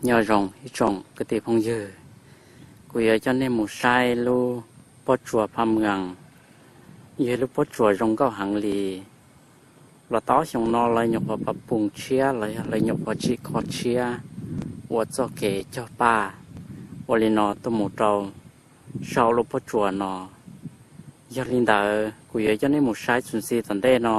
Nyob zoo ib tsoom kwv tij phooj ywg, kuv yuav coj nej mus saib lub pob tsuas Pha Mwas, yog lub pob tsuas zoo nkauj heev li. Los tau ob xyoos no lawv nyuam qhuav pab pus tshiab los yog lawv nyuam qhuav tsim kho tshiab ua txoj kev cog paj ua li no tuaj mus rau saum lub pob tsuas no. Yog li ntawd kuv yuav coj nej mus saib txuas ntxiv tom ntej no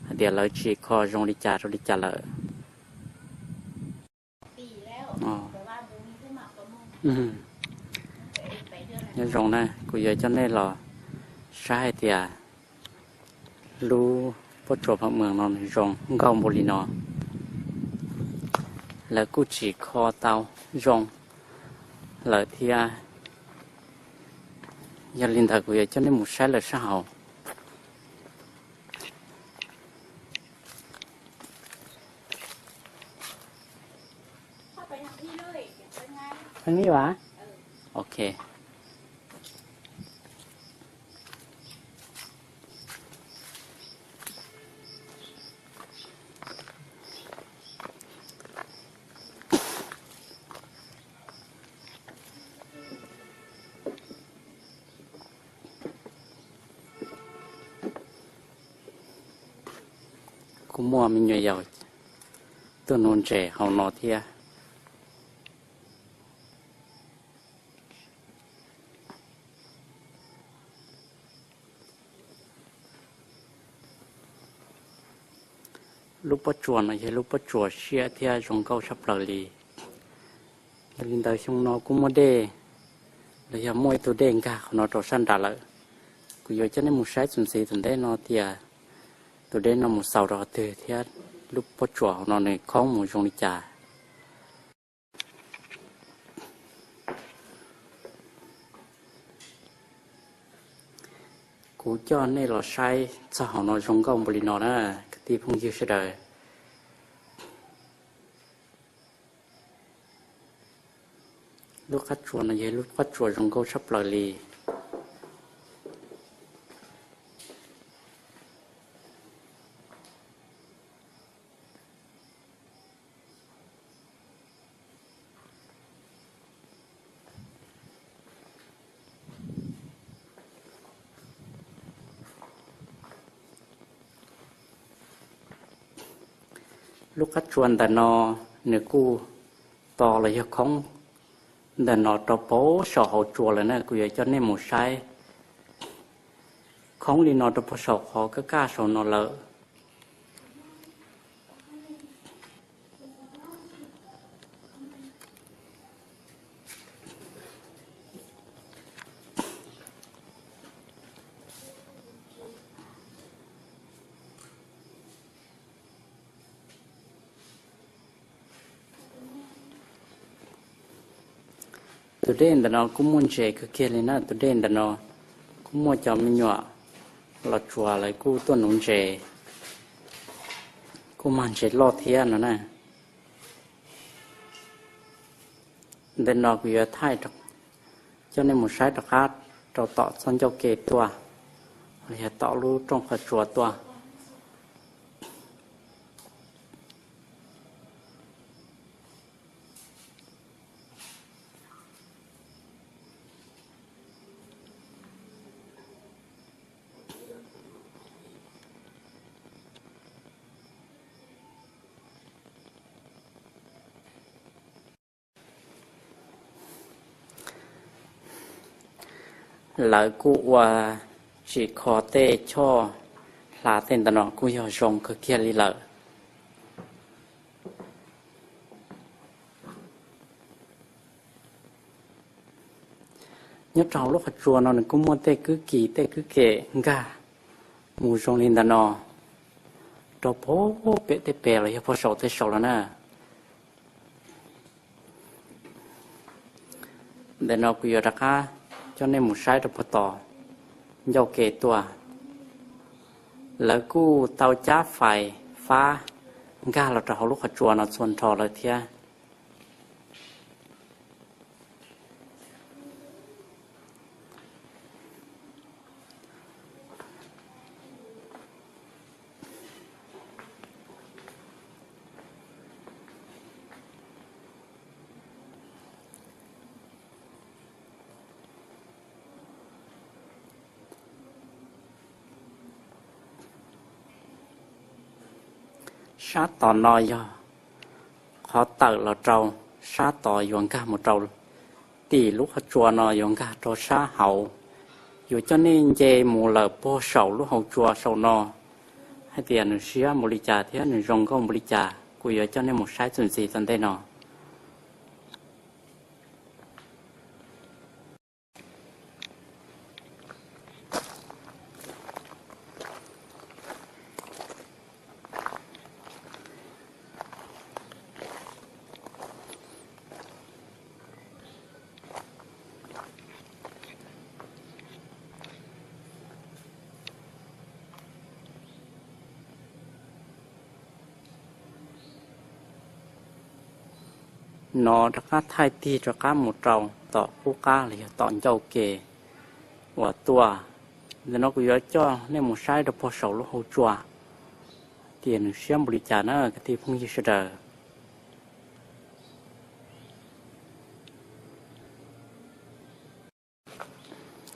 hais tias lawv tsim kho zoo li cas rau li cas lawm. Nyob zoo na, kuv yuav coj nej los saib hais tias lub pob tsuas Pha Mwas no nws zoo nkauj npaum li no. Lawv kuj tsim kho tau zoo lawm thiab. Yog li ntawd kuv yuav coj nej mus saib lawm sab hauv. Pheej ib vas? Ok. Kuj muaj me nyuam yaus tuaj nuv ntses hauv no thiab. Lub pob tsuas no yog lub pob tsuas siab thiab zoo nkauj tshaj plaws li. Yog li ntawd xyoo no kuj muaj dej, los yog muaj ib tug dej nkag qhov no rau sab nrad lawm. Kuv yuav coj nej mus saib txuas ntxiv tom ntej no tias tus dej no mus xaus rau qhov twg thiab lub pob tsuas hauv no nws khoob mus zoo li cas. Kuv coj nej los saib txog hauv no zoo nkauj npaum li no na, kwv tij phooj ywg sawv daws. Lub qab tsuas no yog lub qab tsuas zoo nkauj tshaj plaws li. Lub qab tsuas ntawm no nws kuj to los yog khoob ntawm no rau puag saum hauv tsuas lawm na, kuv yuav coj nej mus saib. Khoob li no rau puag saum qhov kaj kaj saum no lawm. Tus dej ntawm no kuj muaj ntses kawg kiag li na, tus dej ntawm no kuj muaj cov me nyuam los tsuas lawv kuj tuaj nuv ntses, kuj mag ntses loj thiab no na. Ntawm no kuv yuav thaij coj nej mus saib rov qab rau tom txoj ncauj ke tuaj, los yog tom lub rooj qhov tsua tuaj. Lawv kuj ua tsim kho tej choj hla tej ntawm no kuj yog zoo kawg kiag li lawm. Nyob rau hauv lub qhov tsua no nws kuj muaj tej kwj kis tej kwj kem nkag mus zoo li ntawm no rau puag pem tej pem los yog puag saum tej saum los na. Ntawm no kuv yuav rov qab coj nej mus saib rau puag tom ncauj ke tuaj. Lawv kuj tau cab fais fab nkag los rau hauv lub qhov tsua no txhua nrho lawm thiab. Sab tom no yog qhov tawm los rau sab tod yuav nkag mus rau tim lub qhov tsua no yuav nkag rau sab hauv. Yuav coj nej nce mus lawm puag saum lub hauv tsua saum no hais tias nws siab npaum li cas thiab nws zoo nkauj npaum li cas, kuv yuav coj nej mus saib txuas ntxiv tom ntej no. No rov qab thaij tig rov qab mus rau tom qub qab los yog tom ncauj ke uas tuaj. Ntawm no kuv yuav coj nej mus saib rau puag saum lub hauv tsua tias nws siab npaum li cas na kwv tij phooj ywg sawv daws.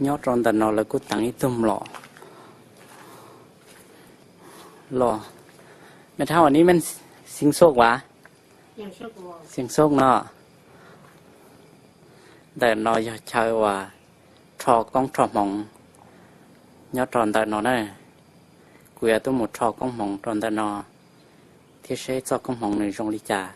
Nyob rau ntawm no lawv kuj teev ib tug mlom los, me thab uas ni men xing xoj uas, xing xoj no. Ntawm no yog chaw uas rho koob rho hmoov nyob rau ntawm no na. Kuv yuav tuaj mus rho koob hmoov rau ntawm no thiab seb txoj koob hmoov nws zoo li cas.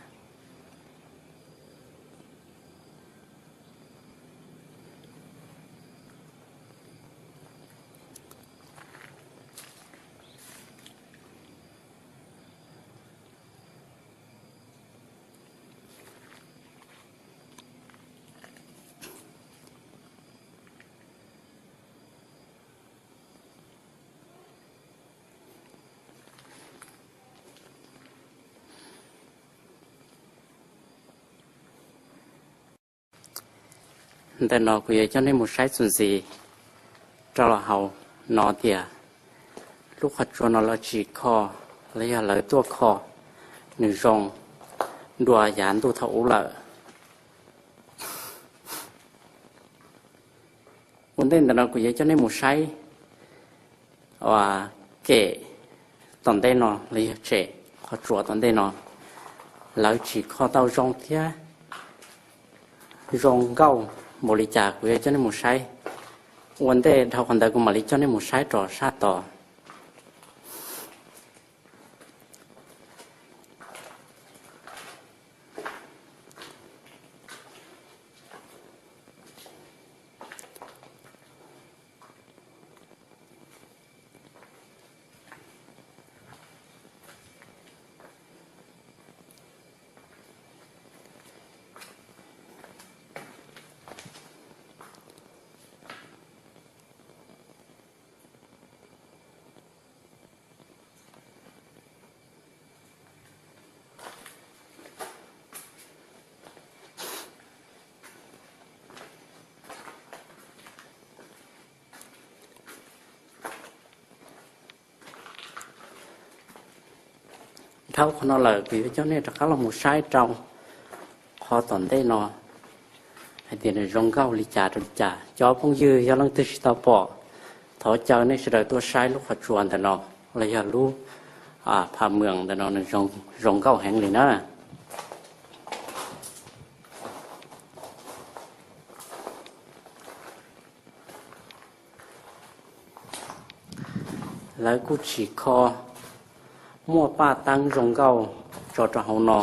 Ntawm no kuv yuav coj nej mus saib txuas ntxiv rau hauv no tias lub qhov tsua no lawv tsis kho los yog lawv tuaj kho nws zoo dua yav ntuj thaum ub lawm. Ua ntej ntawm no kuv yuav coj nej mus saib kem tom ntej no los yog tsem qhov tsua tom ntej no, lawv tsis kho tau zoo thiab zoo nkauj npaum li cas kuv yuav coj nej mus saib. Ua ntej dhau qhov ntawd kuv mam li coj nej mus saib rau sab tod. Dhau qhov no lawm kuv yuav coj nej rov qab los mus saib rau qhov tom ntej no hais tias nws zoo nkauj li cas rau li cas. Cov phooj ywg yog leej twg tsis tau pom, thov caw nej sawv daws tuaj saib lub qhov tsua ntawm no los yog lub pham mweem ntawm no nws zoo nkauj heev li na. Lawv kuj tsis kho muaj paj teeb zoo nkauj tso rau hauv no.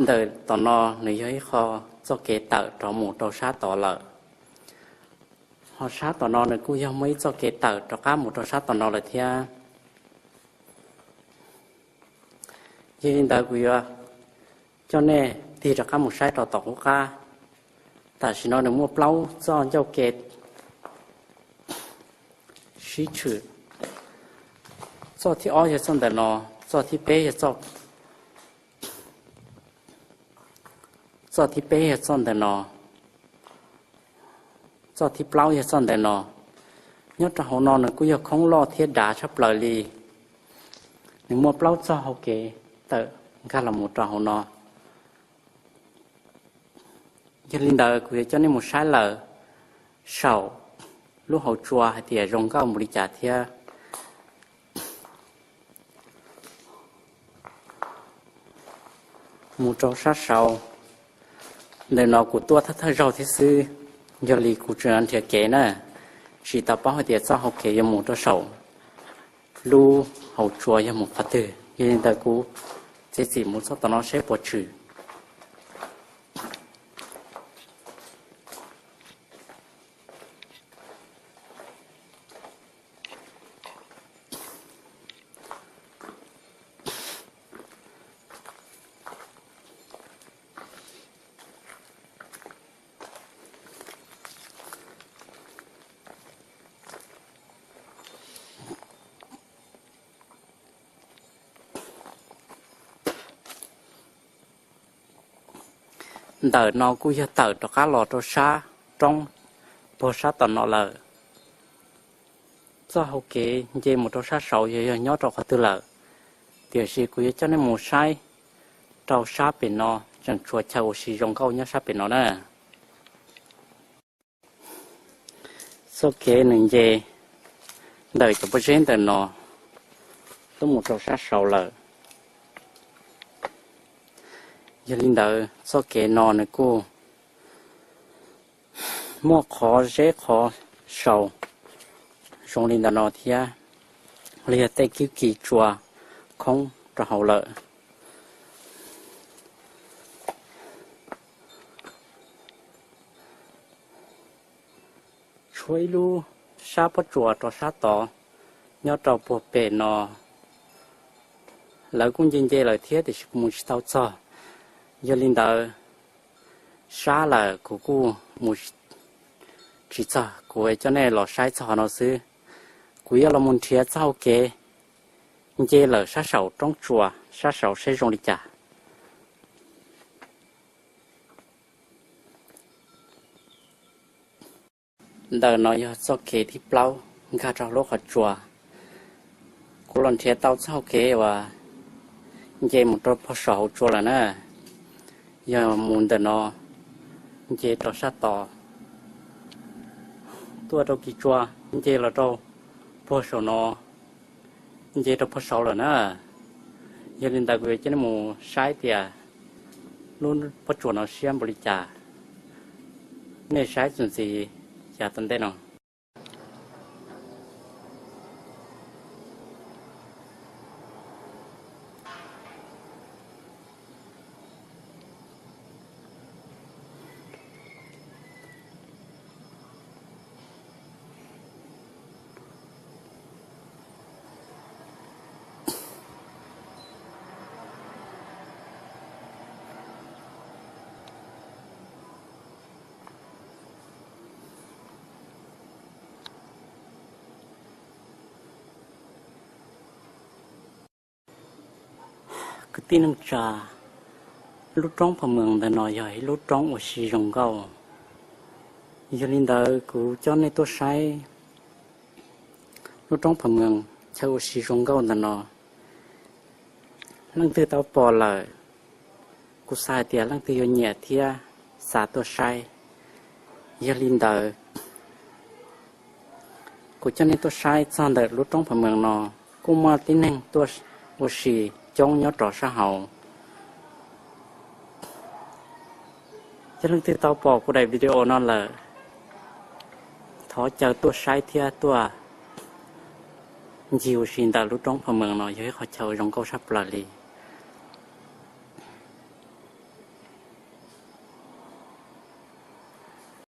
Ntawm tom no nws yog ib qho txoj kev tawm rov mus rau sab tod lawm. Ho sab tom no nws kuj yog muaj ib txoj kev tawm rov qab mus rau sab tom no lawm thiab. Yog li ntawd kuv yuav coj nej tig rov qab mus saib rau tom qub qab. Tam sim no nws muaj plaub txoj ncauj ke sib tshwm. Txoj thib ob yog txoj ntawm no, txoj thib peb yog txoj, txoj thib peb yog txoj ntawm no, txoj thib plaub yog txoj ntawm no. Nyob rau hauv no nws kuj yog khoob loj thiab dav tshaj plaws li. Nws muaj plaub txoj hau kev tawm nkag los mus rau hauv no. Yog li ntawd kuv yuav coj nej mus saib lawm saum lub hauv tsua hais tias zoo nkauj npaum li cas thiab. Mus rau sab saud, ntawm no kuv tuaj thawj thawj zaug thiab xwb, yog li kuv tseem nrhiav kev na, tsis tau paub hais tias txoj hau kev yuav mus rau saum lub hauv tsua yog mus qhov twg, yog li ntawd kuv txiav txim mus txog tom no seb puas tswm. Ntawm no kuj yog tawm rov qab los rau sab roob puag sab tom no lawm. Txoj hau kev nce mus rau sab saud yog yog nyob rau qhov twg lawm, tiam sis kuv yuav coj nej mus saib rau sab pem no, tseem tshuav chaw ua si zoo nkauj nyob sab pem no na. Txoj kev nws nce ntawm cov pob zeb ntawm no tuaj mus rau sab saud lawm. Yog li ntawd txoj kev no nws kuj muaj qhov zeb qhov saud zoo li ntawm no thiab, los yog tej kwj kis tsua khoob rau hauv lawm. Tshuav ib lub sab pob tsuas rau sab tod nyob rau puag pem no, lawv kuj nce nce lawm thiab tiam sis kuv mus tsis tau txog. Yog li ntawd, sab lawm kuv kuj mus tsis txog, kuv coj nej los saib txog qhov no xwb. Kuv yuav los mus nrhiav txoj hau kev nce lawm sab saum roob tsuas sab saud seb zoo li cas. Ntawm no yog txoj kev thib plaub nkag rau lub qhov tsua. Kuv los nrhiav tau txoj hau kev uas nce mus rau puag saum hauv tsua lawm na. Yog mus ntawm no nce rau sab tod, tuaj rau kis tsua, nce los rau puag saum no, nce rau puag saud lawm na. Yog li ntawd kuv yuav coj nej mus saib tias lub pob tsuas no siab npaum li cas, nej saib txuas ntxiv yav tom ntej no. Kwv tij neej tsa, lub roob Pha Mwees ntawm no yog ib lub roob ua si zoo nkauj. Yog li ntawd kuv coj nej tuaj saib lub roob Pha Mwees chaw ua si zoo nkauj ntawm no. Leej twg tau pom lawm, kuv xav hais tias leej twg yuav nyiam thiab xav tuaj saib. Yog li ntawd, kuv coj nej tuaj saib txog ntawm lub roob Pha Mwees no, kuj muaj tib neeg tuaj ua si coob nyob rau sab hauv. Yog leej twg tau pom kuv daim video no lawm, thov caw tuaj saib thiab tuaj ncig ua si ntawm lub roob Pha Mwees no, yog ib qhov chaw zoo nkauj tshaj plaws li.